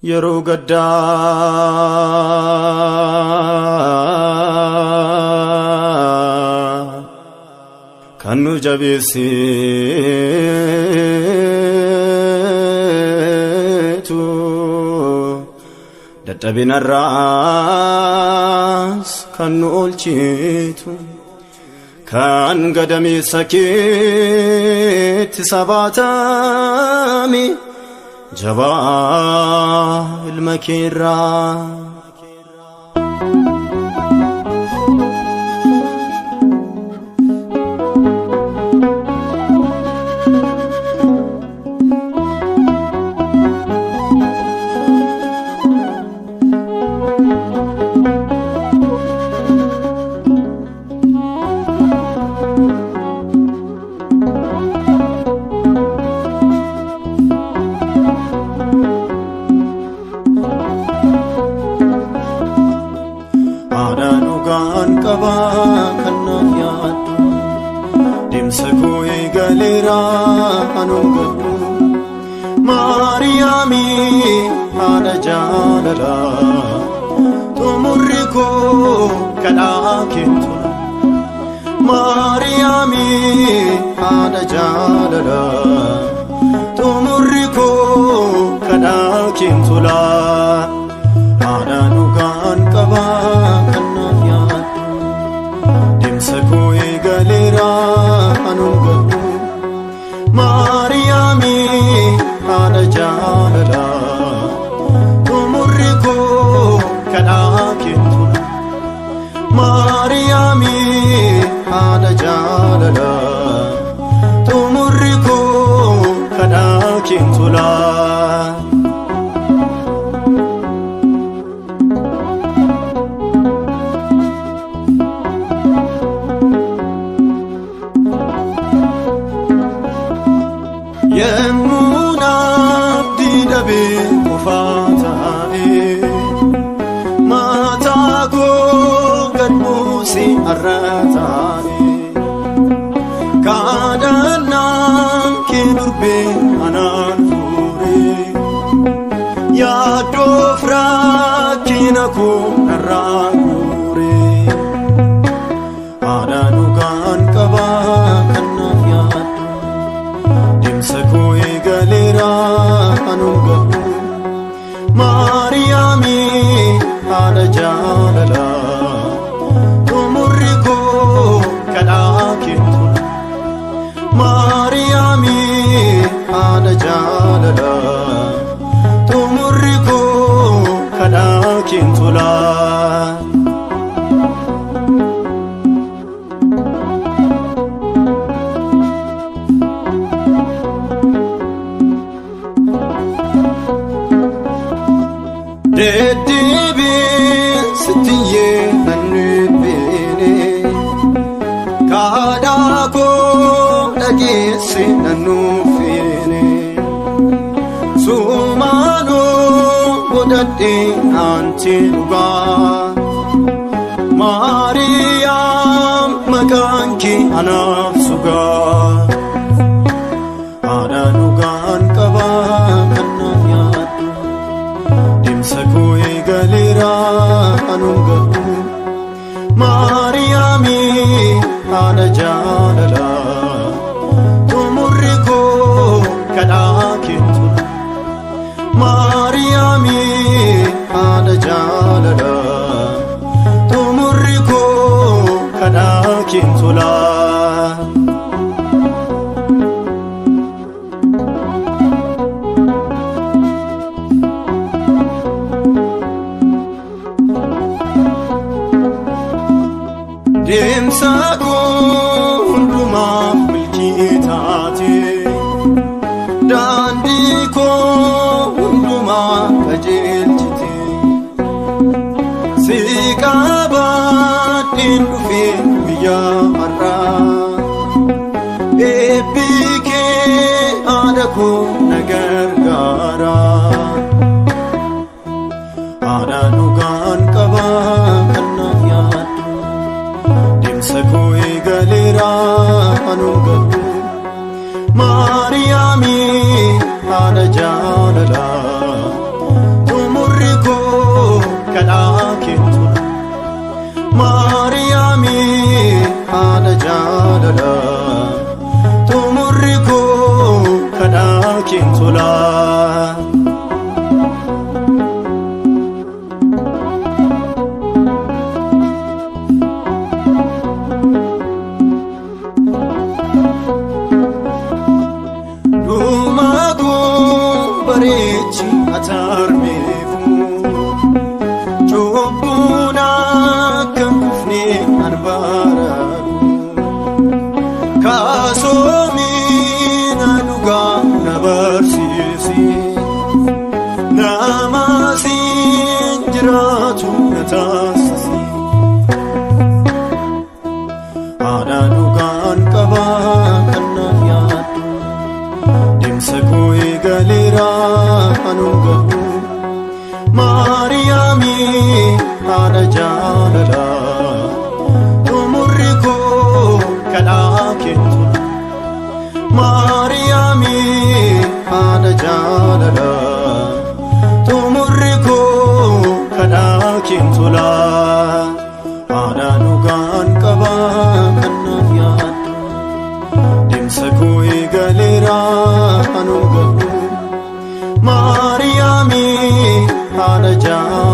Yeroo gaddaa kan nu jabeessitu, dadhabinarraas kan nu oolchitu, kan gadameessa keetti sabaatame jabaa ilma keerraa. Haadha dhugaan qabaa kan naaf yaaddu, deemsa koo eegaleera anuun gaddu. Maariyaamii haadha jaalalaa, xumurri koo kadhaa keettula. Maariyaamii haadha jaalalaa, xumurri koo kadhaa keettula. Haadha dhugaan qabaa kan naaf yaaddu, deemsa koo eegaleera anuun gaddu. Maariyaamii haadha jaalalaa, xumurri koo kadhaa keettula. Maariyaamii haadha jaalalaa, xumurri koo kadhaa keettula. Yemmuu abdii dhabee qofaa taa'ee, mataa koo gad buusee har'a taa'ee, kadhannaan kee durbee anaan fuuree, yaaddoof rakkina koo narraa guuree. Haadha dhugaan qabaa kan naaf yaaddu, deemsa koo eegaleera anuun gaddu. Maariyaamii haadha jaalalaa, xumurri koo kadhaa keettula. Maariyaamii haadha jaalalaa, xumurri koo kadhaa keettula. Deddeebiin sitti yeefannu, kadhaa koo dhageesse nannuufeene, sumaanuu godhadhee aanti dhugaa, Maariyaam maqaan kee anaaf sugaa. Haadha dhugaan qabaa kan naaf yaaddu, deemsa koo eegaleera anuun gaddu. Maariyaamii haadha jaalalaa, xumurri koo kadhaa keettula. Maariyaamii haadha jaalalaa, xumurri koo kadhaa keettula. Deemsa koo hundumaaf milkii taate, daandii koo hundumaa qajeelchite, si qabaadheen dhufee guyyaa har'aa, eebbi kee haadha koo na gargaara. Haadha dhugaan qabaa kan naaf yaaddu, deemsa koo eegaleera anuun gaddu. Maariyaamii haadha jaalalaa. keen tola. Dhuma koo bareechi atarmeefu cubbuun akka hin kufne an baraaru kaasoomiina dhugaa na barsiisi nama siin jiraatu na taasisi. Haadha dhugaan qabaa kan naaf yaaddu deemsa koo eegaleera anuun gahu Maariyaamii haadha jaalalaa xumurri koo kadhaa keen tola. Maariyaamii haadha jaalalaa xumurri koo kadhaa keen tola. Haadha dhugaan qabaa kan naaf yaaddu deemsa koo eegaleera anuun gahu Maariyaamii haadha jaalalaa.